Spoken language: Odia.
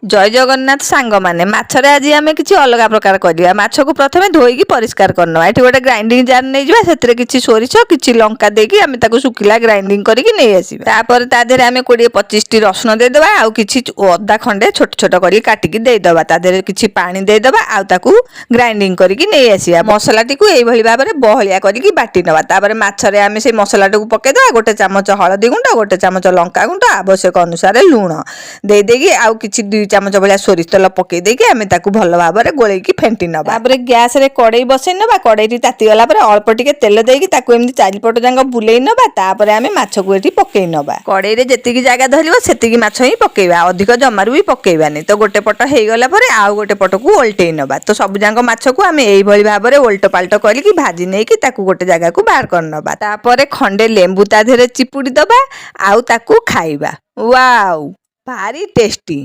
ଜୟ ଜଗନ୍ନାଥ ସାଙ୍ଗମାନେ। ମାଛରେ ଆଜି ଆମେ କିଛି ଅଲଗା ପ୍ରକାର କରିବା। ମାଛକୁ ପ୍ରଥମେ ଧୋଇକି ପରିଷ୍କାର କରିନେବା। ଏଠି ଗୋଟେ ଗ୍ରାଇଣ୍ଡିଙ୍ଗ ଜାର୍ ନେଇଯିବା। ସେଥିରେ କିଛି ସୋରିଷ, କିଛି ଲଙ୍କା ଦେଇକି ଆମେ ତାକୁ ଶୁଖିଲା ଗ୍ରାଇଣ୍ଡିଙ୍ଗ କରିକି ନେଇ ଆସିବା। ତାପରେ ତା ଦେହରେ ଆମେ 20-25ଟି ରସୁଣ ଦେଇଦେବା ଆଉ କିଛି ଅଦା ଖଣ୍ଡେ ଛୋଟ ଛୋଟ କରିକି କାଟିକି ଦେଇଦେବା। ତା ଦେହରେ କିଛି ପାଣି ଦେଇଦେବା ଆଉ ତାକୁ ଗ୍ରାଇଣ୍ଡିଙ୍ଗ କରିକି ନେଇ ଆସିବା। ମସଲାଟିକୁ ଏଇଭଳି ଭାବରେ ବହଳିଆ କରିକି ବାଟି ନେବା। ତାପରେ ମାଛରେ ଆମେ ସେଇ ମସଲାଟିକୁ ପକେଇଦେବା। ଗୋଟେ ଚାମଚ ହଳଦୀ ଗୁଣ୍ଡ, ଗୋଟେ ଚାମଚ ଲଙ୍କା ଗୁଣ୍ଡ, ଆବଶ୍ୟକ ଅନୁସାରେ ଲୁଣ ଦେଇ ଦେଇକି ଆଉ କିଛି 2 ଚାମଚ ଭଳିଆ ସୋରିଷ ତେଲ ପକେଇ ଦେଇକି ଆମେ ତାକୁ ଭଲ ଭାବରେ ଗୋଳେଇକି ଫେଣ୍ଟି ନେବା। ତାପରେ ଗ୍ୟାସରେ କଡ଼େଇ ବସେଇ ନେବା। କଡ଼େଇଟି ତାତିଗଲା ପରେ ଅଳ୍ପ ଟିକେ ତେଲ ଦେଇକି ତାକୁ ଏମିତି ଚାରିପଟ ଯାକ ବୁଲେଇ ନେବା। ତାପରେ ଆମେ ମାଛକୁ ଏଠି ପକେଇ ନେବା। କଡ଼େଇରେ ଯେତିକି ଜାଗା ଧରିବ, ସେତିକି ମାଛ ହିଁ ପକେଇବା। ଅଧିକ ଜମାରୁ ବି ପକେଇବାନି। ତ ଗୋଟେ ପଟ ହେଇଗଲା ପରେ ଆଉ ଗୋଟେ ପଟକୁ ଓଲଟେଇ ନେବା। ତ ସବୁ ଯାକ ମାଛକୁ ଆମେ ଏଇଭଳି ଭାବରେ ଓଲଟ ପାଲଟ କରିକି ଭାଜି ନେଇକି ତାକୁ ଗୋଟେ ଜାଗାକୁ ବାହାର କରିନେବା। ତାପରେ ଖଣ୍ଡେ ଲେମ୍ବୁ ତା ଦେହରେ ଚିପୁଡ଼ି ଦେବା ଆଉ ତାକୁ ଖାଇବା। ୱାଉ, ଭାରି ଟେଷ୍ଟି।